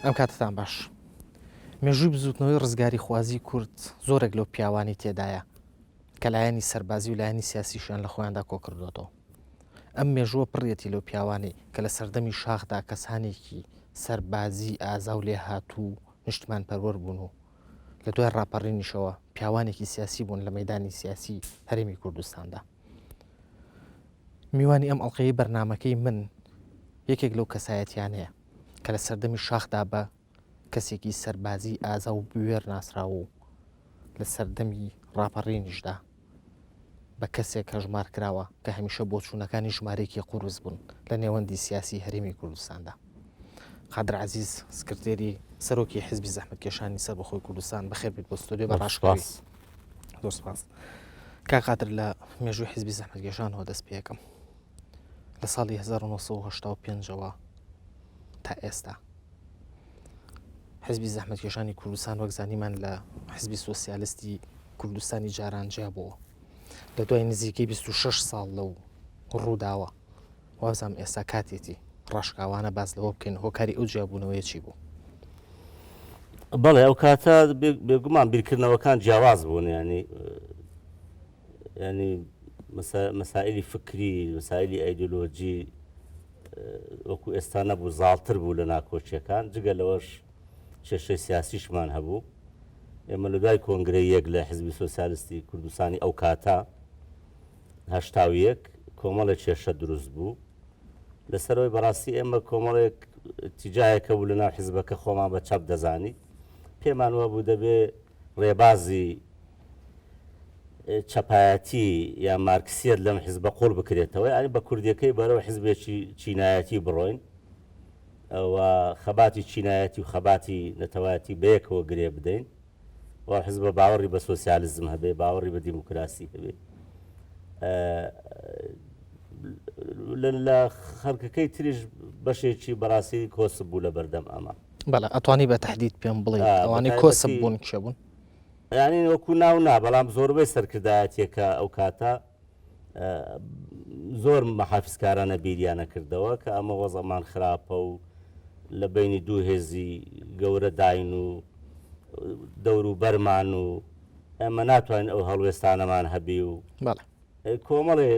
ئەم کاتتان باش. مێژووی بزووتنەوەی ڕزگاریخوازی کورد زۆرێک لەو پیاوانی تێدایە کە لایەنی سەربازی و لایەنی سیاسیشیان لە خۆیاندا کۆکردوێتەوە. ئەم مێژووە پڕیەتی لەو پیاوانەی کە لە سەردەمی شاخدا کەسانێکی سەربازی ئازا و لێهاتوو و نیشتمانپەروەر بوون و لە دوای ڕاپەڕینیشەوە پیاوانێکی سیاسی بوون لە مەیدانی سیاسی هەرێمی کوردستاندا. میوانی ئەم ئەڵقەیەی بەرنامەکەی من یەکێک لەو کەسایەتیانەیە کە لە سەردەمی شاخدا بە کەسێکی سەربازی ئازا و بوێر ناسراوە و لە سەردەمی ڕاپەڕینیشدا بە کەسێک هەژمار کراوە کە هەمیشە بۆچوونەکانی ژمارەیەکی قورس بوون لە نێوەندی سیاسی هەرێمی کوردستاندا. قادر عەزیز سکرتێری سەرۆکی حزبی زەحمەتکێشانی سەربەخۆی کوردستان بەخێر بێت بۆ ستۆدیۆ بە ڕاشکاوی. زۆر سپاس. کاک قادر لە مێژووی حزبی زەحمەتکێشانەوە دەست پێ ئەکەم. لە ساڵی 1985ەوە تا ئێستا حزبی زەحمەتکێشانی کوردستان وەک زانیمان لە حزبی سۆسیالستی کوردستانی جاران جیا بووە لە دوای نزیکەی 26 ساڵ لەو ڕووداوە وابزانم ئێستا کاتێتی ڕاشکاوانە باس لەوە بکەین هۆکاری ئەو جیابوونەوەیە چی بوو؟ بەڵێ ئەو کاتە بێگومان بیرکردنەوەکان جیاواز بوون ینی ینی مەسائلی فکری مەسائلی ئایدۆلۆژی وەکو ئێستا نەبوو زاڵتر بوو لە ناکۆکیەکان جگە لەوەش کێشەی سیاسیشمان هەبوو ئێمە لە دوای کۆنگرەی یەک لە حزبی سۆسیالستی کوردستانی ئەو کاتە 81 کۆمەڵێک کێشە دروست بوو لەسەرەوەی بەڕاستی ئێمە کۆمەڵێک تیجاهێکە بوو لە ناو حزبەکە خۆمان بە چەپ دەزانی پێمان وابوو دەبێ ڕێبازی چەپایەتی یا مارکسیەت لەم حزبە قوڵ بکرێتەوە یانی بە کوردیەکەی بەرەو حزبێکی چینایەتی بڕۆین و خەباتی چینایەتی و خەباتی نەتەوایەتی بەیەکەوە گرێ بدەین و حزبە باوەڕی بە سۆسیالیزم هەبێ باوەڕی بە دیموکراسی هەبێ لە خەڵکەکەی تریش بەشێکی بەڕاستی کۆسپ بوو لە بەردەم ئەمە. بەڵێ ئەتوانی بە تەحدید پێم بڵێ ئەوانەی کۆسپ بوون کێ بوون؟ یانی وەکو ناو نا بەڵام زۆربەی سەرکردایەتیەکە ئەو کاتە زۆر مەحافزکارانە بیریانە کردەوە کە ئەمە وەزەمان خراپە و لە بینی دوو هێزی گەورە داین و دەور و بەرمان و ئەمە ناتوانین ئەو هەڵوێستانەمان هەبی و کۆمەڵێ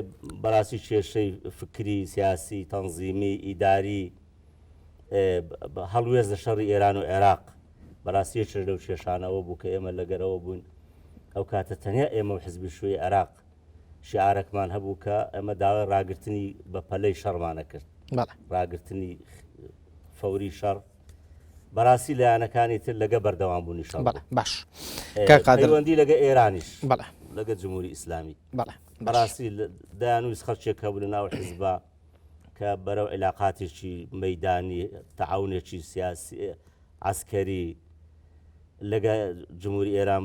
بەڕاستی کێشەی فکری سیاسی تەنزیمی ئیداری هەڵوێست لە شەڕی ئێران و عێراق بەڕاستی یەکێک لەو کێشانە ئەوە بوو کە ئێمە لەگەرەوە بووین ئەو کاتە تەنیا ئێمە و حزبی شووی عێراق شعارەکمان هەبوو کە ئەمە داوای ڕاگرتنی بە پەلەی شەڕمانە کرد ڕاگرتنی فەوری شەڕ بەڕاستی لایەنەکانی تر لەگە بەردەوام بوونی شەڕ باش پەیوەندی لەگە ئێرانیش لەگە جمهوری ئیسلامی بەڕاستی دەیانویست خەڵکێک هەبوو لە ناو حزبە کە بەرەو عیلاقاتێکی مەیدانی تەعاونێکی سیاسی عەسکەری لەگە جمهوری ئێران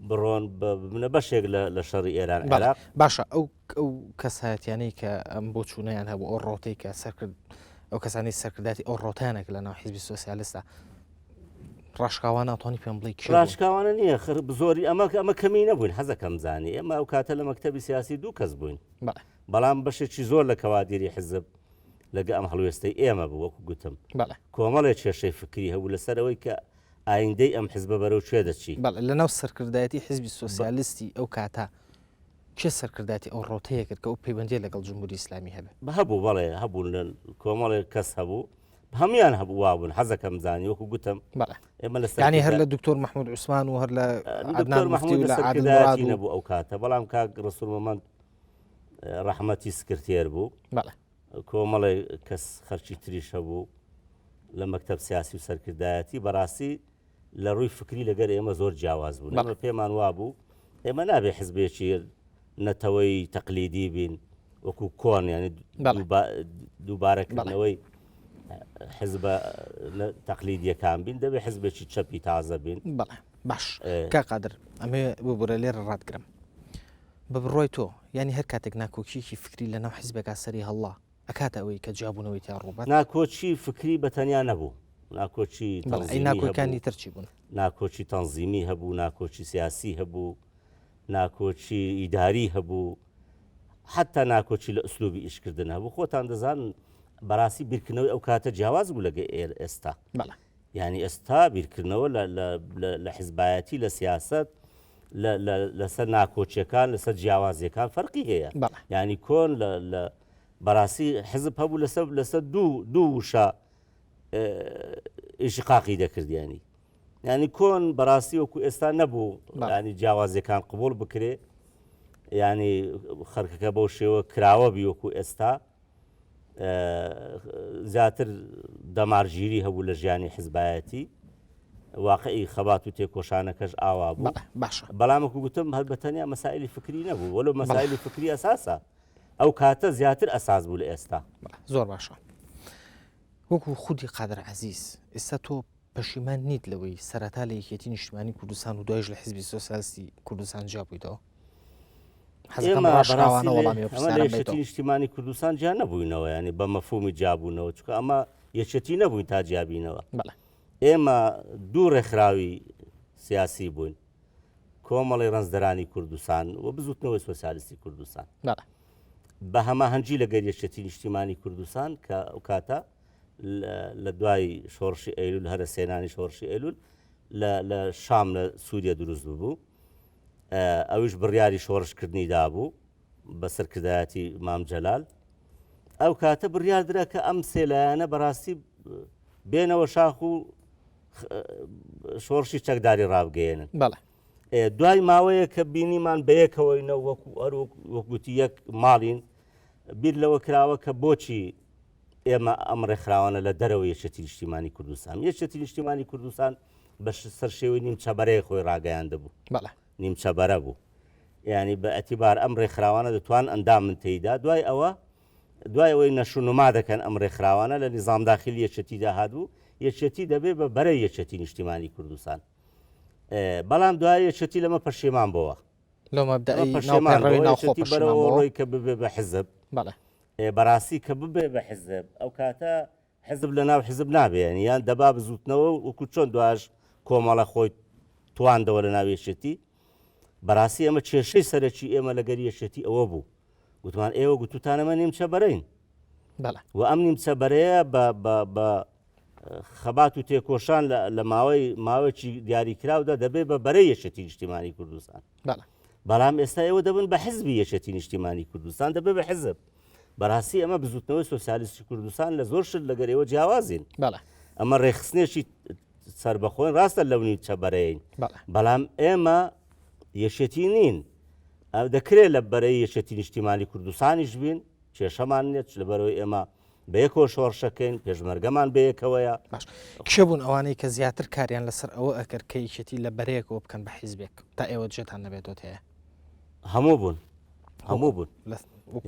بڕۆن ببنە بەشێک لە شەڕی ئێران عێراق. باشە ئەو ئەو کەسایەتیانەی کە ئەم بۆچوونەیان هەبوو ئەو ڕۆتەی کە سەرکرد ئەو کەسانی سەرکرداتی ئەو ڕۆتانێک لە ناو حیزبی سۆسیالستا ڕاشکاوانە ئەتوانی پێم بڵێی کێ بوون؟ ڕاشکاوانە نییە خر زۆری ئەمە ئەمە کەمی نەبووین حەزەکەم زانی ئێمە ئەو کاتە لە مەکتەبی سیاسی دوو کەس بووین بەڵێ. بەڵام بەشێکی زۆر لە کەوادیری حزب لەگە ئەم هەڵوێستەی ئێمە بوو وەکو گوتم بەڵێ. کۆمەڵێک کێشەی فکری هەبوو لەسەر ئەوەی کە ئایندەی ئەم حزبە بەرەو کوێ دەچی. بەڵێ لەناو سەرکردایەتی حزبی سۆسیالیستی ئەو کاتە کێ سەرکردایەتی ئەو ڕەوتەیە کرد کە ئەو پەیوەندیە لەگەڵ جمهوری ئیسلامی هەبێ؟ هەبوو بەڵێ هەبوون لە کۆمەڵێک کەس هەبوو هەموویان هەبوو وابوون حەزەکەم زانی وەکو گوتم بەڵێ ئێمە لە یانی هەر لە دکتۆر مەحمود عوسمان و هەر لە عەدنان دکتۆر موفتی مەحمود و لە لە عادل موراد سەرکردایەتی و نەبوو ئەو کاتە بەڵام کاک ڕەسوڵ مەمەند ڕەحمەتی سکرتێر بوو. بەڵێ. کۆمەڵێ کەس خەرکی تریش هەبوو لە مەکتەب سیاسی و سەرکردایەتی بەڕاستی لە ڕووی فکری لەگەر ئێمە زۆر جیاواز بوون ئێمە پێمان وابوو ئێمە نابێ حزبێکی نەتەوەی تەقلیدی بین وەکو کۆن ینی دووبارەکردنەوەی حزبە تەقلیدیەکان بین دەبێ حزبێکی چەپی تازە بین بەڵێ باش کا قادر ئەمێ ببورە لێرە ڕاتگرم بە بڕوای تۆ یانی هەر کاتێک ناکۆکییەکی فکری لە ناو حیزبێکا سەری هەڵا ئەکاتە ئەوەی کە جیابوونەوەی تیا ڕووبات؟ ناکۆکی فکری بە تەنیا نەبوو، ناکۆکی بەڵێ ئەی تەنزیمی ناکۆکانی هەبوو، تر چی بوون؟ ناکۆکی تەنزیمی هەبوو، ناکۆکی سیاسی هەبوو، ناکۆکی ئیداری هەبوو، حەتتا ناکۆکی لە ئسلوبی ئیشکردن هەبوو. خۆتان دەزانن بەڕاستی بیرکردنەوەی ئەو کاتە جیاواز بوو لەگە ئێستا. بەڵێ. یانی ئێستا بیرکردنەوە لە حزبایەتی لە سیاسەت لەسەر ناکۆکیەکان لەسەر جیاوازیەکان فەرقی هەیە ینی کۆن لە بەڕاستی حزب هەبوو لەسەر لەسەر دوو دوو وشە ئیشقاقی دەکردیانی ینی کۆن بەڕاستی وەکو ئێستا نەبوو ینی جیاوازیەکان قبول بکرێ ینی خەرکەکە بەو شێوە کراوە بی وەکو ئێستا زیاتر دەمارگیری هەبوو لە ژیانی حزبایەتی واقعی خەبات و تێکۆشانەکەش ئاوا بوو باشە بەڵام وەکو گوتم هەر بە تەنیا مەسائلی فکری نەبوو وەلو مەسائلی فکری ئەساسە ئەو کاتە زیاتر ئەساس بوو لە ئێستا زۆر باشە وەکو خودی قادر عزیز ئێستا تۆ پەشیمان نیت لەوەی سەرەتا لە یەکێتی نیشتمانی کوردستان و دوایش لە حزبی سۆسیالستی کوردستان جیا بوویتەوە؟ یەکێتی نیشتیمانی کوردستان جیا نەبووینەوە ینی بە مەفهومی جیابوونەوە چکە ئەمە یەکێتی نەبووین تا جیابینەوە ئێمە دوو ڕێکخراوی سیاسی بووین کۆمەڵی ڕەنجدەرانی کوردستان و بزوتنەوەی سۆسیالیستی کوردستان بە هەماهەنگی لەگەر یەکێتی نیشتیمانی کوردستان کە ئەو کاتە لە دوای شۆڕشی ئەیلول هەرەسهێنانی شۆڕشی ئەیلول لە شام لە سووریە دروست ببوو ئەویش بڕیاری شۆڕشکردنی دابوو بە سەرکردایەتی مام جەلال ئەو کاتە بڕیار درا کە ئەم سێلایەنە بەڕاستی بێنەوە شاخ و شۆڕشی چەکداری ڕابگەێنن بەڵێ دوای ماوەیە کە بینیمان بەیەکەوەینە وەکو ئەر وەکوتی یەک ماڵین بیر لەوە کراوە کە بۆچی ئێمە ئەم ڕێکخراوانە لە دەرەوە یەکێتی نیشتیمانی کوردستان یەکێتی نیشتیمانی کوردستان بە سەر شێوەی نیمچە بەرەیە خۆی ڕاگەیاندبوو بەڵێ نیمچە بەرە بوو ینی بە ئەتیبار ئەم ڕێکخراوانە دەتوان ئەندام من تێیدا دوای ئەوە دوای ئەوەی نەشونما دەکەن ئەم ڕێکخراوانە لە نیزام داخلی یەکێتیدا هاتبوو یەکێتی دەبێ بە بەرە یەکێتی نیشتیمانی کوردستان بەڵام دوای یەکێتی لەمە پەشیمان بۆوە لەو مەبدەئی ناو پەیڕەوی ناوخۆ پەشیمان بۆوە ڕۆی کە ببێ بە حزب بەڵێ بەڕاستی کە ببێ بە حزب ئەو کاتە حزب لە ناو حزب نابێ یعنی یان دەبا بزوتنەوە وەکو چۆن دواش کۆمەڵە خۆی تواندەوە لە ناو یەکێتی بەڕاستی ئەمە کێشەی سەرەکی ئێمە لەگەر یەکێتی ئەوە بوو گوتمان ئێوە گوتوتانەمە نیمچە بەرەین بەڵێ و ئەم نیمچە بەرەیە بە بە بە خەبات و تێکۆشان لە ماوەی ماوەیەکی دیاریکراودا دەبێت بە بەرەی یەکێتی نیشتیمانی کوردستان. بەڵام ئێستا ئێوە دەبن بە حزبی یەکێتی نیشتیمانی کوردستان دەبێت بە حزب. بەڕاستی ئەمە بزوتنەوەی سۆسیالیستی کوردستان لە زۆر شت لەگەر ئێوە جیاوازین. ئەمە ڕێکخستنێکی سەربەخۆین ڕاستە لەو نیمچە بەرەین بەڵام ئێمە یەکێتی نین. دەکرێت لە بەرەی یەکێتی نیشتیمانی کوردستانیش بین کێشەمان نییە چ لەبەرەوەی ئێمە بەیەکەوە شۆڕشەکەین، پێشمەرگەمان بەیەکەوەیە. باش کێ بوون ئەوانەی کە زیاتر کاریان لەسەر ئەوە ئەکرد کە یەکێتی لە بەرەیەکەوە بکەن بە حیزبێک تا ئێوە جێتان نەبێتەوە تێیە؟ هەموو بوون هەموو بوون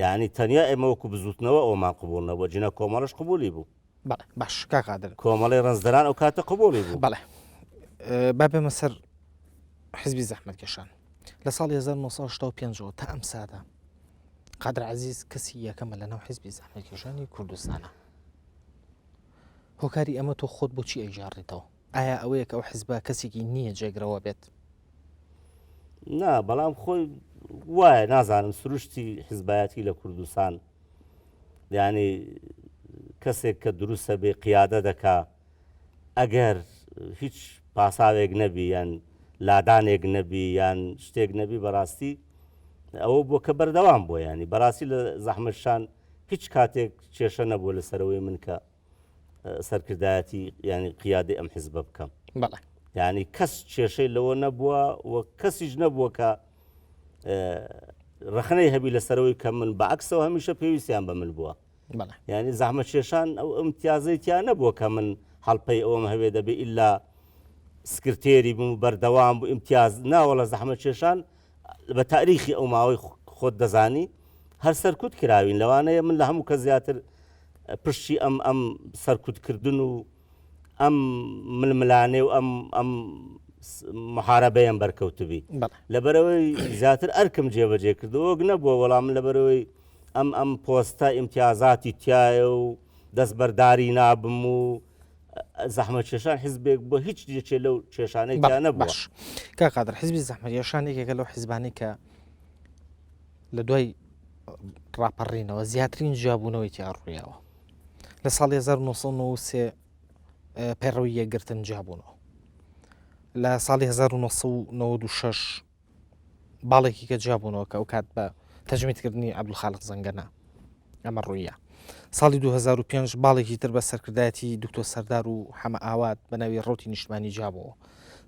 یعنی تەنیا ئێمە وەکو بزوتنەوە ئەومان قبول نەبووە جنە کۆمەڵش قبولی بوو بەڵێ باش کاک قادر کۆمەڵی ڕەنجدەران ئەو کاتە قبولی بوو بەڵێ با بێمە سەر حزبی زەحمەتکێشان لە ساڵی 1965ەوە تا ئەم ساتە قادر عەزیز کەسی یەکەمە لەناو حیزبی زەحمەتکێشانی کوردستانە. هۆکاری ئەمە تۆ خۆت بۆچی ئەیگێڕیتەوە؟ ئایا ئەوەیە کە ئەو حیزبە کەسێکی نییە جێگرەوە بێت؟ نا بەڵام خۆی وایە نازانم سروشتی حزبایەتی لە کوردستان یعنی کەسێک کە دروستە بێ قیادە دەکا ئەگەر هیچ پاساوێک نەبی یان لادانێک نەبی یان شتێک نەبی بەڕاستی ئەوە بووە کە بەردەوام بووە ینی بەڕاستی لە زەحمەتشان هیچ کاتێک کێشە نەبووە لەسەرەوەی من کە سەرکردایەتی ینی قیادی ئەم حزبە بکەم بەڵێ ینی کەس کێشەی لەوە نەبووە و کەسیش نەبووە کە ڕخنەی هەبی لەسەرەوەی کە من بەعکسەوە هەمیشە پێویستیان بە من بووە یانی زەحمەتکێشان ئەو ئیمتیازەی تیا نەبووە کە من هەڵپەی ئەوەم هەبێ دەبێ ئیلا سکرتێری بم و بەردەوام بوو ئیمتیاز ناوەڵە زەحمەتکێشان بە تاریخی ئەو ماوەی خۆت دەزانی هەر سەرکوت کراوین لەوانەیە من لە هەموو کە زیاتر پشتی ئەم ئەم سەرکوتکردن و ئەم ململانێ و ئەم ئەم محارەبەیەم بەرکەوتبی لەبەرەوەی زیاتر ئەرکم جێبەجێ کردو وەک نەبووە وەڵام لەبەرەوەی ئەم ئەم پۆستە ئیمتیازاتی تایە و دەستبەرداری نابم و زەحمەتکێشان حزبێک بۆ هیچ یەکێ لەو کێشانەی تیا نەبووە. باش کاک قادر حزبی زەحمەتکێشان یەکێکە لەو حزبانەی کە لە دوای ڕاپەڕینەوە زیاترین جیابوونەوەی تیا ڕوویاوە لە ساڵی 1993. پەیڕەوی یەکگرتن جیابوونەوە. لە ساڵی 1996 باڵێکی کە جیابوونەوە کە ئەو کات بە تەجمیدکردنی عەبدولخالق زەنگەنە ئەمە ڕوویە. ساڵی 2005 باڵێکی تر بە سەرکردایەتی دکتۆر سەردار و حەمە ئاوات بە ناوی ڕەوتی نیشتمانی جیابەوە.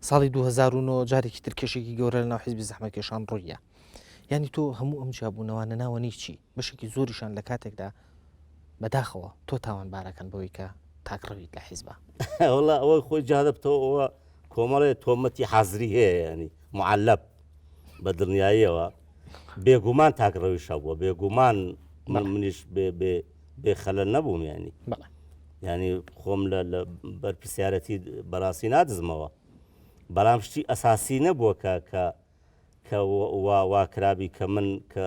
ساڵی 2009 جارێکی تر کێشێکی گەورە لە ناو حیزبی زەحمەتکێشان ڕوویە. یانی تۆ هەموو ئەم جیابوونەوانە ناوەنی چی؟ بەشێکی زۆریشان لە کاتێکدا بەداخەوە تۆ تاوانبارەکەن بەوەی کە تاکڕەویت لە حیزبا. وەڵا ئەوەی خۆی جادە بتەوە ئەوە کۆمەڵێ تۆمەتی حازری هەیە ینی معلب بە دڵنیاییەوە بێگومان تاکڕەویش هەبووە بێگومان من منیش بێ بێ بێ خەلەل نەبووم ینی ینی خۆم لە لە بەرپرسیارەتی بەڕاستی نادزمەوە بەڵام شتی ئەساسی نەبووە کە کە کە وا وا کرابی کە من کە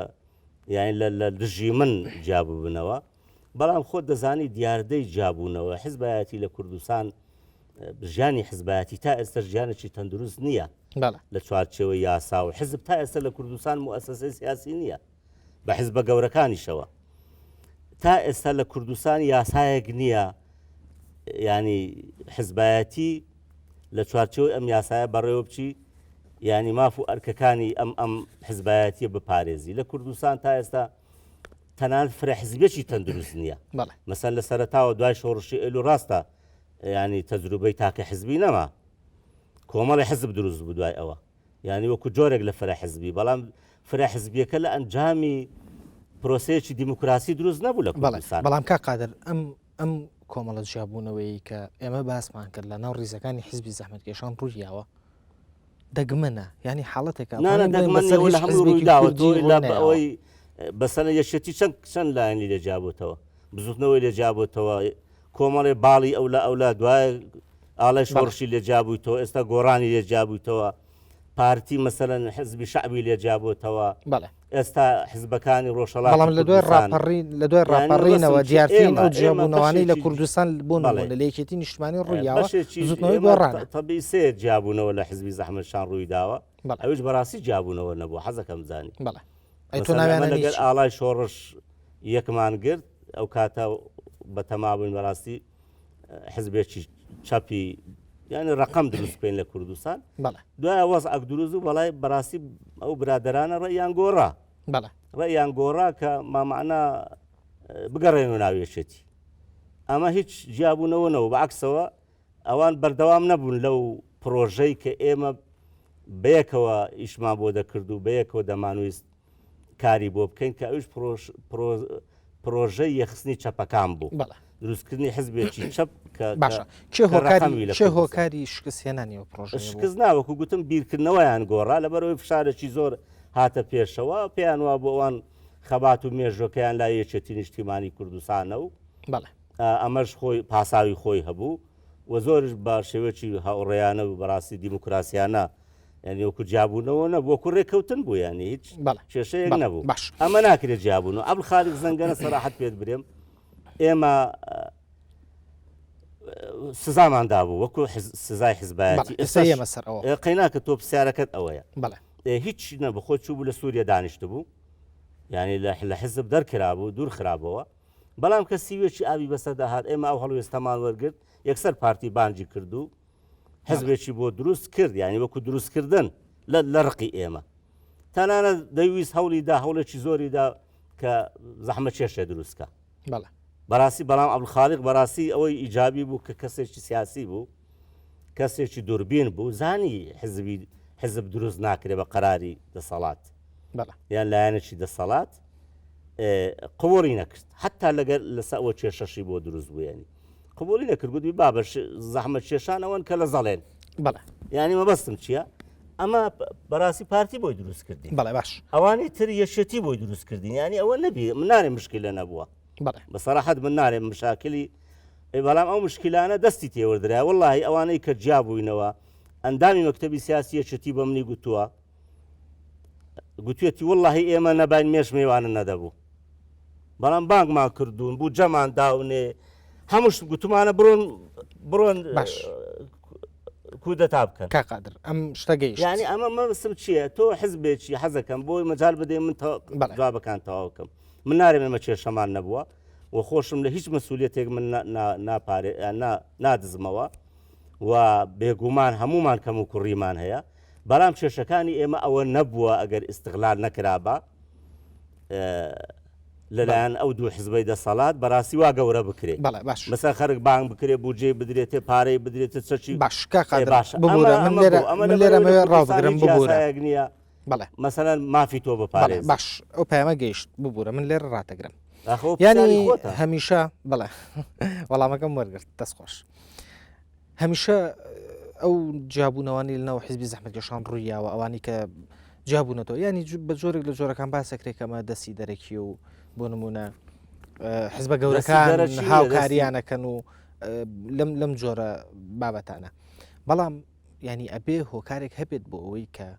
یانی لە لە دژی من جیا ببنەوە بەڵام خۆت دەزانی دیاردەی جیابوونەوە حزبایەتی لە کوردستان ژیانی حزبایەتی تا ئێستا ژیانێکی تەندروست نییە لە چوارچێوەی یاسا و حزب تا ئێستا لە کوردستان موئەسەسەی سیاسی نییە بە حزبە گەورەکانیشەوە تا ئێستا لە کوردستان یاسایەک نییە ینی حزبایەتی لە چوارچێوەی ئەم یاسایە بەڕێوە بچی ینی ماف و ئەرکەکانی ئەم ئەم حزبایەتیە بپارێزی لە کوردستان تا ئێستا تەنان فرە حزبێکی تەندروست نییە مەسەن لە سەرتاوە دوای شۆڕشی ئەیلول ڕاستە ینی تەجروبەی تاکە حزبی نەما کۆمەڵی حزب دروست بوو دوای ئەوە یانی وەکو جۆرێک لە فرە حزبی بەڵام فرە حزبیەکە لە ئەنجامی پرۆسەیەکی دیموکراسی دروست نەبوو لە کوردستان. بەڵام کاک قادر ئەم ئەم کۆمەڵە جیابوونەوەی کە ئێمە باسمان کرد لە ناو ڕیزەکانی حزبی زەحمەتکێشان ڕوویاوە دەگمەنە ینی حاڵەتێکە لە هەموو ڕوویداوە ئەوەی بەسەر یەکێتی چەند چەند لایەنی لێ جیابووتەوە بزوتنەوەی لێ جیابووتەوە کۆمەڵێ باڵی ئەولا ئەولا دوای ئاڵای شۆڕشی لێ جیابوویتەوە ئێستا گۆڕانی لێ جیابوویتەوە پارتی مەسەلەن حزبی شەعبی لێ جیابووتەوە بەڵێ ئێستا حزبەکانی ڕۆژهەڵاتی بەڵام لە دوای کوردستان ڕاپەڕین لە دوای یانی ڕاپەڕینەوە مەبەستم چیە دیارترین ئێمە ئەو ئێمە جیابوونەوانەی لە بەشێکی کوردستان بۆ بەڵێ نموونە لە یەکێتی نیشتمانی ڕوویاوە بەشێکی بزوتنەوەی ئێمە گۆڕانە تەبی سێ جیابوونەوە لە حزبی زەحمەتشان ڕووی داوە بەڵێ ئەویش بەڕاستی جیابوونەوە نەبوو حەزەکەم زانی بەڵێ ئەی تۆ مەسەلەن ئەمە ناویانە لەگەر چی؟ ئاڵای شۆڕش یەکمان گرت ئەو کاتە بەتەما بووین بەڕاستی حزبێکی چەپی یعنی ڕقم دروست بکەین لە کوردستان دوای وەزعەک دروست و بەڵای بەڕاستی ئەو برادرانە ڕێیان گۆڕا ڕێیان گۆڕا کە مامانە بگەڕێن و ناوێشێتی ئەمە هیچ جیابوونەوە نەوە بەعکسەوە ئەوان بەردەوام نەبوون لەو پرۆژەی کە ئێمە بەیەکەوە ئیشمان بۆ دەکرد و بەیەکەوە دەمانویست کاری بۆ بکەین کە ئەویش پرۆژەی یەخستنی چەپەکان بوو دروستکردنی حزبێکی چەپ کە باشە کێ هۆکاری کێ هۆکاری شکستهێنانی ئەو پرۆژەیە بوو؟ شکست نا وەکو گوتم بیرکردنەوەیان گۆڕا لەبەرئەوەی فشارێکی زۆر هاتە پێشەوە پێیان وا بوو ئەوان خەبات و مێژوەکەیان لای یەکێتی نیشتیمانی کوردستانە و ئەمەش خۆی پاساوی خۆی هەبوو و زۆریش بە شێوەیەکی هاوڕێیانە و بەڕاستی دیموکراسیانە یعنی وەکو جیابوونەوە نەبوو وەکو ڕێککەوتن بوو یعنی هیچ کێشەیەک نەبوو باش ئەمە ناکرێت جیابوون و عەبدولخالق زەنگەنە سەراحەت پێت برێم ئێمە سزامان دابوو وەکو سزای حزبایەتی ئێستا ئێمە سەر ئەوە قەیناکە تۆ پرسیارەکەت ئەوەیە بەڵێ هیچ نەبوو خۆ چوو بوو لە سووریە دانیشت بوو یعنی لە حزب دەرکرابوو دوور خرابەوە بەڵام کە سیوێکی ئاوی بەسەردا هات ئێمە ئەو هەڵوێستەمان وەرگرت یەکسەر پارتی بانگی کرد و حزبێکی بۆ دروست کرد یعنی وەکو دروستکردن لە ڕقی ئێمە تەنانەت دەیویست هەوڵی دا هەوڵێکی زۆری دا کە زەحمە کێشێ دروستکە بەڕاستی بەڵام عەبدولخالق بەڕاستی ئەوەی ئیجابی بوو کە کەسێکی سیاسی بوو کەسێکی دووربین بوو زانی حزبی حزب دروست ناکرێ بە قەراری دەسەڵات یان لایەنێکی دەسەڵات قبوڵی نەکرد حتا لەگەر لەسە ئەوە کێشەشی بۆ دروست بوو ینی قبوڵی نەکرد گوتی بابە زەحمەت کێشان ئەوەن کە لە زەڵێن بەڵێ یعنی مەبەستم چییە؟ ئەمە بەڕاستی پارتی بۆی دروست کردین بەڵێ باش ئەوانی تر یەکێتی بۆی دروست کردین یعنی ئەوە نەبی من نارێ مشکلە نەبووە بەڵێ بە سەراحەت من نارێ مشاکلی بەڵام ئەو مشکلانە دەستی تێوەردرا وەڵی ئەوانەی کە جیا بووینەوە ئەندامی مەکتەبی سیاسی یەکێتی بە منی گوتووە گوتوێتی وەڵی ئێمە نەبین مێش میوانە نەدەبوو بەڵام بانگمان کردوون بودجەمان داونێ هەمووش گوتمانە بڕۆن بڕۆن باش کودەتا بکەن کاک قادر ئەم شتە گەیشت یعنی ئەمە مەبەستم چییە تۆ حزبێکی حەزەکەم بۆی مەجال بدەی من بەڵێ. جوابەکان تەواو کەم من نارێم ئێمە کێشەمان نەبووە. و خۆشم لە هیچ مەسولیەتێک من ناپارێ نادزمەوە و بێگومان هەمومان کەم و کوڕیمان هەیە بەڵام کێشەکانی ئێمە ئەوە نەبووە ئەگەر ئیستغلال نەکرابا لەلایەن ئەو دوو حزبەی دەسەڵات بەڕاستی وا گەورە بکرێ بەڵێ باش مەسەن خەرک بانگ بکرێ بودجەی بدرێتێ پارەی بدرێتە چەکی باش کاک ئێ قادر باشە ببورە ئەمە من ئەمە لێرە بۆ ئەمە من لێرە لەبەرئەوەی لە مەوێ ڕاو کوردستان بگرم هیچ ببورە یاسایەک نییە بەڵێ مەسەلەن مافی تۆ بەڵێ بپارێزی باش ئەو پەیامە گەیشت ببورە من لێرە ڕاتەگرم ئاخۆ پرسیاری یانی خۆتە هەمیشە بەڵێ وەڵامەکەم وەرگرت دەست خۆش هەمیشە ئەو جیابوونەوانی لەناو حیزبی زەحمەتکێشان ڕوویاوە ئەوانی کە جیابوونەتەوە ینی بە جۆرێک لە جۆرەکان باسەکرێک ئەمە دەستی دەرەکی و بۆ نمونە حزبە گەورەکان هاوکاریانەکەن و لەم لەم جۆرە بابەتانە بەڵام ینی ئەبێ هۆکارێک هەبێت بۆ ئەوەی کە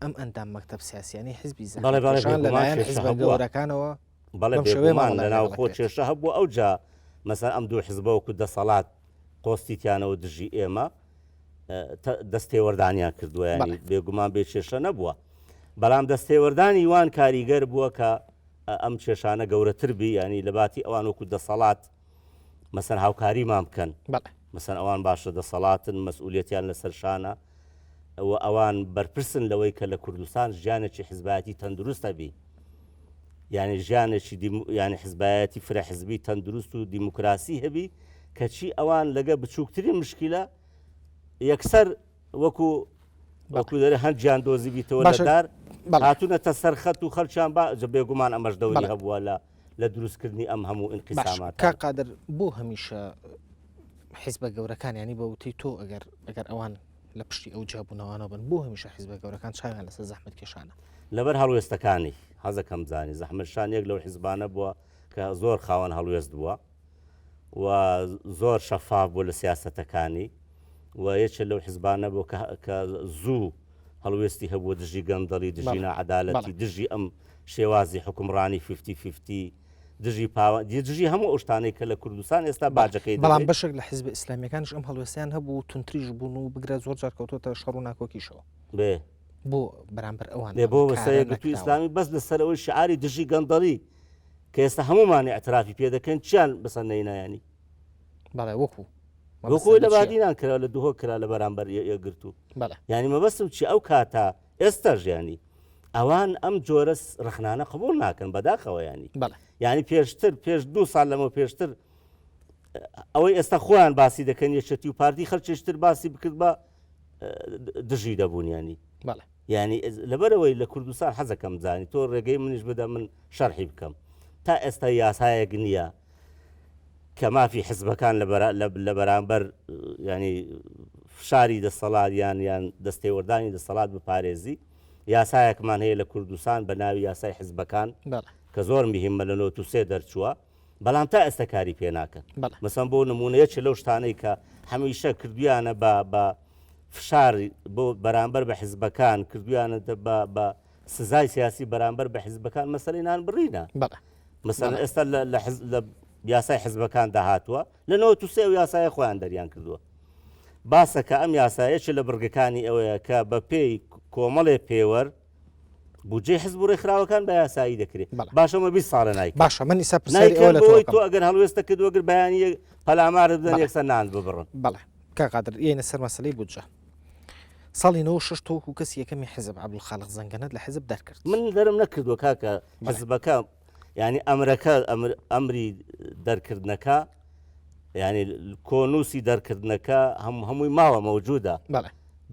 ئەم ئەندام مەکتب سیاسیانی حزبی زەحمەتکێشان لەلایەن حزبە گەورەکانەوە بەڵێ بێگومان لە ناوخۆ کێشە هەبوو ئەوجا مەسەن ئەم دوو حزبە وەکو دەسەڵات قۆستیتیانەوە دژی ئێمە دەستێوەردانیان کردووە ینی بێگومان بێ کێشە نەبووە بەڵام دەستێوەردانی وان کاریگەر بووە کە ئەم کێشانە گەورەتر بی ینی لە باتی ئەوان وەکو دەسەڵات مەسەن هاوکاریمان بکەن مەسەن ئەوان باشە دەسەڵاتن مەسئولیەتیان لەسەر شانە و ئەوان بەرپرسن لەوەی کە لە کوردستان ژیانێکی حزبایەتی تەندروستە بی یانی ژیانێکی یانی حزبایەتی فرە حزبی تەندروست و دیموکراسی هەبی کەچی ئەوان لەگە بچووکترین مشکلە یەکسەر وەکو وەکو دەرێ هەندیان دۆزی بیتەوە لەدار هاتوونەتە سەر خەت و خەلکیان با بێگومان ئەمەش دەوری هەبووە لە لە دروستکردنی ئەم هەموو ئینقیسامات کاک قادر بۆ هەمیشە حیزبە گەورەکان ینی بە وتەی تۆ ئەگەر ئەگەر ئەوان لە پشتی ئەو جیابوونەوانە بن بۆ هەمیشە حیزبە گەورەکان چاویان لەسەر زەحمەت کێشانە؟ لەبەر هەڵوێستەکانی، حەزەکەم بزانی زەحمەتکشان یەک لەو حیزبانە بووە کە زۆر خاوەن هەڵوێست بووە و زۆر شەفاف بوو لە سیاسەتەکانی و یەکێ لەو حیزبانە بوو کە زوو هەڵوێستی هەبووە دژی گەندەڵی دژی ناعەدالەتی دژی ئەم شێوازی حوکمڕانی fifty fifty دژی پاوە دژی هەموو ئەو شتانەی کە لە کوردستان ئێستا باجەکەی بەڵام بەشێک لە حیزبە ئیسلامیەکانیش ئەم هەڵوێستیان هەبوو توندتریش بوون و بگرە زۆر جار کەوتۆتە شەڕ و ناکۆکیشەوە بێ بۆ بەرامبەر ئەوان بێ بۆ یەکگرتووی ئیسلامی بەس لەسەر ئەوەی شعاری دژی گەندەڵی کە ئێستا هەمومان اعترافی پێ دەکەن چیان بەسەر نەینایانی بەڵێ وەکو وەکو لە بادینان کرا لە دهۆک کرا لە بەرامبەر یەکگرتوو یعنی مەبەستم چی ئەو کاتە ئێستاش یانی ئەوان ئەم جۆرە ڕەخنانە قبوڵ ناکەن بەداخەوە ینی ینی پێشتر پێش دو سال لەمە پێشتر ئەوەی ئێستا خۆیان باسی دەکەن یەکێتی و پارتی خەلکێشتر باسی بکرد بە دژی دەبوون ینی ینی لەبەرەوەی لە کوردستان حەزەکەم زانی تۆ ڕێگەی منیش بدە من شەرحی بکەم تا ئێستا یاسایەک نییە کە مافی حزبەکان لە بەرامبەر ینی فشاری دەسەڵات یان یان دەستێوەردانی دەسەڵات بپارێزی یاسایەکمان هەیە لە کوردستان بە ناوی یاسای حزبەکان کە زۆر مهمە لە 93 دەرچووە بەڵام تا ئێستا کاری پێ ناکەن مەسەن بۆ نمونە یەکێ لەو شتانەی کە هەمیشە کردویانە بە بە فشار بۆ بەرامبەر بە حزبەکان کردویانە بە سزای سیاسی بەرامبەر بە حزبەکان مەسەلەی نان بڕینە مەسەلەن ئێستا لە یاسای حزبەکان داهاتووە لە 93 ئەو یاسایە خۆیان دەریان کردووە باسە کە ئەم یاسایەکی لە بڕگەکانی ئەوەیە کە بە پێی کۆمەڵێ پێوەر بودجەی حزب و ڕێکخراوەکان بە یاسایی دەکرێت باشەمە 20 ساڵە نایکەن باشە من ئیسا پرسیاری ئەوە لە تۆ تۆ ئەگەر هەڵوێستە کردووە گەر بەیانی پەلامارت بدەن یەکسەر نان ببڕن بەڵێ کاک قادر یەینە سەر مەسەلەی بودجە ساڵی 96 تۆ وەکو کەسی یەکەمی حزب عەبدولخالق زەنگەنەت لە حزب دەرکرد. من دەرم نەکردووە کاکە حزبەکە یعنی ئەمرەکە ئەمری دەرکردنەکە یعنی کۆنووسی دەرکردنەکە هەم هەمووی ماوە مەوجودە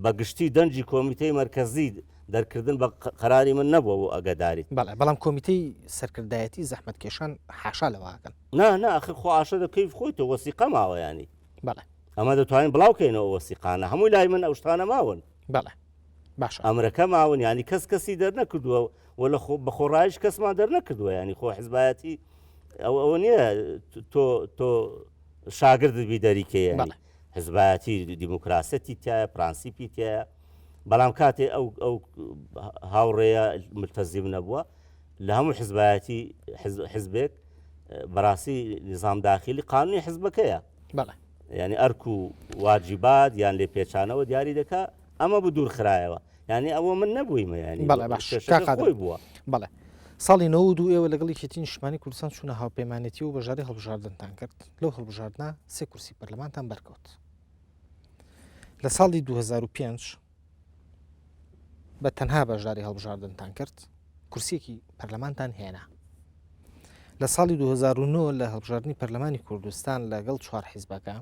بە گشتی دەنجی کۆمیتەی مەرکەزی دەرکردن بە قەراری من نەبووە بۆ ئەگەداریت. بەڵێ بەڵام کۆمیتەی سەرکردایەتی زەحمەتکێشان حاشا لەوە ئەکەن. نا نا ئەخر خۆ ئاشە دە کەیف خۆی تۆ وەسیقە ماوە ینی. بەڵێ. ئەمە دەتوانین بڵاو کەینەوە وەسیقانە هەمووی لای من ئەو شتانە ماون. بەڵێ باشە. ئەمرەکە ماون یانی کەس کەسی دەرنەکردووە و لە خۆ بە خۆڕایش کەسمان دەرنەکردووە ینی خۆ حزبایەتی ئەو ئەوە نییە تۆ تۆ شاگردت بی دەریکەی ینی حزبایەتی دیموکراسەتی تایە پرانسیپی تایە بەڵام کاتێ ئەو ئەو هاوڕێیە ملتەزیم نەبووە لە هەموو حزبایەتی حزبێک بەڕاستی نظام داخلی قانونی حزبەکەیە بەڵێ. یانی ئەرک و واجیبات یان لێپێچانەوە دیاری دەکا ئەمە بوو دوور خرایەوە یانی ئەوە من نەبوویمە ینی بەڵێ باش کاک قادر خۆی بووە بەڵێ. ساڵی 92 ئێوە لەگەڵ یەکێتی نیشتمانی کوردستان چوونە هاوپەیمانێتی و بەشداری هەڵبژاردنتان کرد لەو هەڵبژاردنە سێ کورسی پەرلەمانتان بەرکەوت لە ساڵی 2005 بە تەنها بەشداری هەڵبژاردنتان کرد کورسیەکی پەرلەمانتان هێنا لە ساڵی 2009 لە هەڵبژاردنی پەرلەمانی کوردستان لەگەڵ چوار حیزبەکە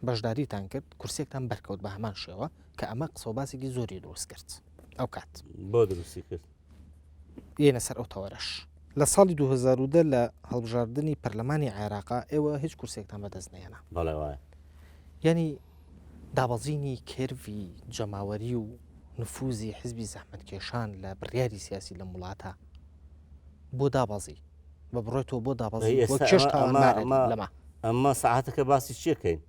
بەشداریتان کرد کورسێکتان بەرکەوت بە هەمان شێوە کە ئەمە قسە و باسێکی زۆری دروست کرد ئەو کات بۆ دروستی کرد یێنە سەر ئەو تەوەرەش لە ساڵی 2010 لە هەڵبژاردنی پەرلەمانی عێراقا ئێوە هیچ کورسێکتان بەدەست نێنا بەڵێ وایە یعنی دابەزینی curve ی جەماوەری و نفوزی حزبی زەحمەتکێشان لە بڕیاری سیاسی لەم وڵاتە بۆ دابەزی بە بڕۆی تۆ بۆ دابەزی بۆ کێش تاوانبارە لەمە ئەمە سەعاتەکە باسی چیەکەین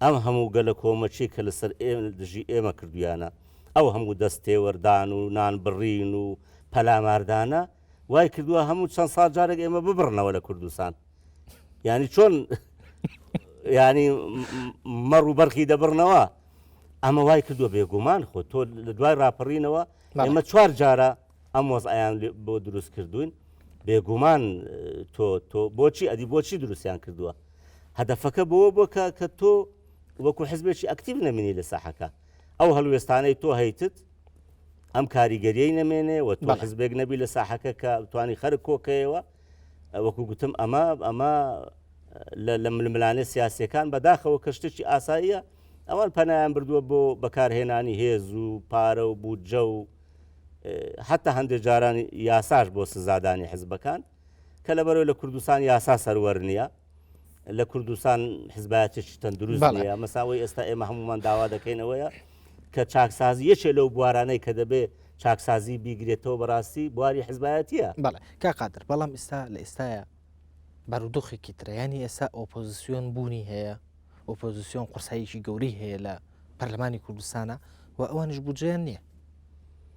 ئەم هەموو گەلە کۆمەچی کە لەسەر ئێمە دژی ئێمە کردویانە ئەو هەموو دەست تێوەردان و نان بڕین و پەلاماردانە وای کردووە هەموو چەند ساڵ جارێک ئێمە ببڕنەوە لە کوردستان ینی چۆن ینی مەڕ و بەرخی دەبڕنەوە ئەمە وای کردووە بێگومان خۆ تۆ لە دوای راپەڕینەوە ئێمە چوار جارە ئەم وەزعیان بۆ دروست کردوین بێگومان تۆ تۆ بۆچی ئەدی بۆچی دروستیان کردووە هەدەفەکە بۆ بۆ کە کە تۆ وەکو حزبێکی ئەکتیڤ نەمینی لە ساحەکە ئەو هەڵوێستانەی تۆ هەیتت ئەم کاریگەریەی نەمێنێ و تۆ حزبێک نەبی لە ساحەکە کە توانی خەرک کۆکەیەوە وەکو گوتم ئەمە ئەمە لە ململانێ سیاسەکان بەداخەوە کە شتێکی ئاساییە ئەوان پەنایان بردووە بۆ بەکارهێنانی هێز و پارە و بودجە و حتا هەندێک جاران یاساش بۆ سزادانی حزبەکان کە لەبەرەوە لە کوردستان یاسا سەروەر نییە لە کوردستان حزبایەتێکی تەندروست نییە مەساوەی ئێستا ئێمە هەمومان داوا دەکەینەوەیە کە چاکسازی یەکێ لەو بوارانەی کە دەبێ چاکسازی بیگرێتەوە بەڕاستی بواری حزبایەتیە. بەڵێ کاک قادر بەڵام ئیستا لە ئێستایا بارودۆخێکی ترە یانی ئێستا ئۆپۆزیسیۆن بوونی هەیە ئۆپۆزیسیۆن قورساییکی گەورەی هەیە لە پەرلەمانی کوردستانە و ئەوانیش بودجەیان نییە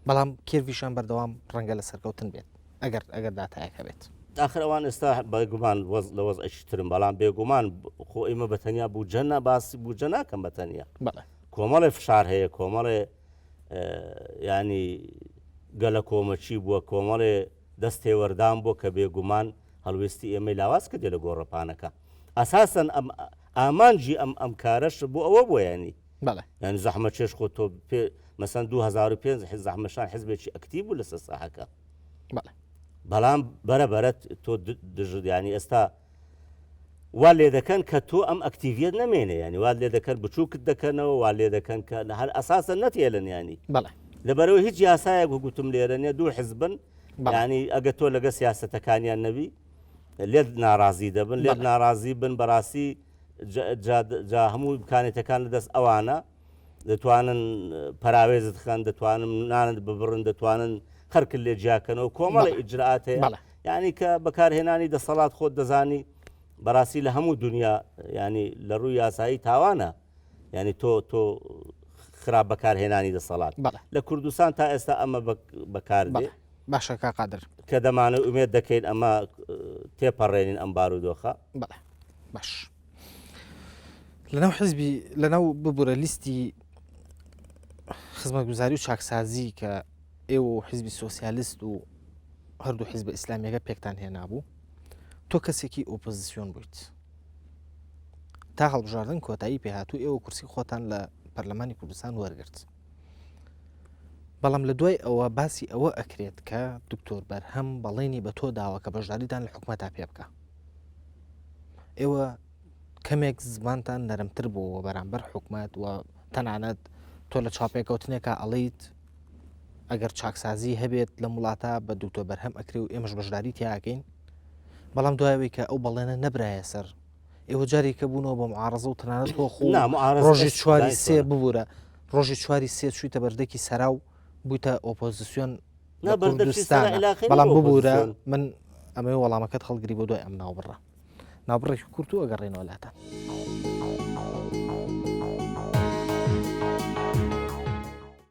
بەڵام curve یشان بەردەوام ڕەنگە لە سەرکەوتن بێت ئەگەر ئەگەر داتایەک هەبێت. ئاخر ئەوان ئێستا بێگومان وەز لە وەزعێکی ترن بەڵام بێگومان خۆ ئێمە بە تەنیا بودجە نا باسی بودجە ناکەم بە تەنیا بەڵێ کۆمەڵێ فشار هەیە کۆمەڵێ ینی گەلە کۆمەچی بووە کۆمەڵێ دەست تێوەردان بووە کە بێگومان هەڵوێستی ئێمەی لاواز کردێ لە گۆڕەپانەکە ئەساسەن ئەم ئامانجی ئەم ئەم کارەش بۆ ئەوە بۆ ینی بەڵێ یعنی زەحمە چێش خۆ تۆ پێ مەسەن 2005 حز زەحمەشان حزبێکی ئەکتیب بوو لەسەر ساحەکە بەڵێ بەڵام بەرە بەرە تۆ دژت ینی ئێستا وا لێ دەکەن کە تۆ ئەم ئەکتیڤیەت نەمێنێ ینی وات لێ دەکەن بچووکت دەکەنەوە وا لێ دەکەن کە لە هەر ئەساسە نەتێلن ینی بەڵێ لەبەرەوە هیچ یاسایەک وگوتم لێرە نیە دوو حزبن ینی ئەگە تۆ لەگە سیاستەکانیان نەبی لێت ناڕازی دەبن لێت ناڕازی بن بەڕاستی جا هەموو بکانێتەکان لە دەست ئەوانە دەتوانن پەراوێزت خەن دەتوانن نانت ببڕن دەتوانن خەرکت لێ جیاکەنەوە کۆمەڵی ئیجرات هەیە یعنی کە بەکارهێنانی دەسەڵات خۆت دەزانی بەڕاستی لە هەموو دنیا ینی لە ڕووی یاسایی تاوانە ینی تۆ تۆ خراپ بەکارهێنانی دەسەڵات لە کوردستان تا ئێستا ئەمە بەکار باشە کا قادر کە دەمانە ئومێد دەکەین ئەمە تێپەڕێنین ئەم بارودۆخە بەڵێ باش لەناو حزبی لەناو ببورە لیستی خزمەتگوزاری و چاکسازی کە ئێوە و حزبی سۆسیالیست و هەردوو حزب ئیسلامیەکە پێکتان هێنابوو تۆ کەسێکی ئۆپۆزیسیۆن بوویت تا هەڵبژاردن کۆتایی پێهاتوو ئێوە کورسی خۆتان لە پەرلەمانی کوردستان وەرگرت بەڵام لە دوای ئەوە باسی ئەوە ئەکرێت کە دکتۆر بەرهەم بەڵێنی بە تۆ داوە کە بەشداریتان لە حکومەتا پێ بکە ئێوە کەمێک زمانتان نەرمتر بووەوە بەرامبەر حکومەت و تەنانەت تۆ لە چاپێکەوتنێکا ئەڵیت ئەگەر چاکسازی هەبێت لەم وڵاتە بە دکتۆر بەرهەم ئەکرێ و ئێمەش بەشداری تیاکەین بەڵام دوایەوەی کە ئەو بەڵێنە نەبرایە سەر ئێوە جارێکە بوونەوە بە معارەزە و تەنانەت تۆ خۆ ڕۆژی چواری سێ ببوورە ڕۆژی چواری سێ چوویتە بەردەکی سەرا و بوویتە ئۆپۆزیسیۆن لە کوردستان بەڵام ببوورە من ئەمەوێ وەڵامەکەت هەڵگری بۆ دوای ئەم ناوبڕە ناوبڕێکی کورت و ئەگەڕێنەوە لاتان.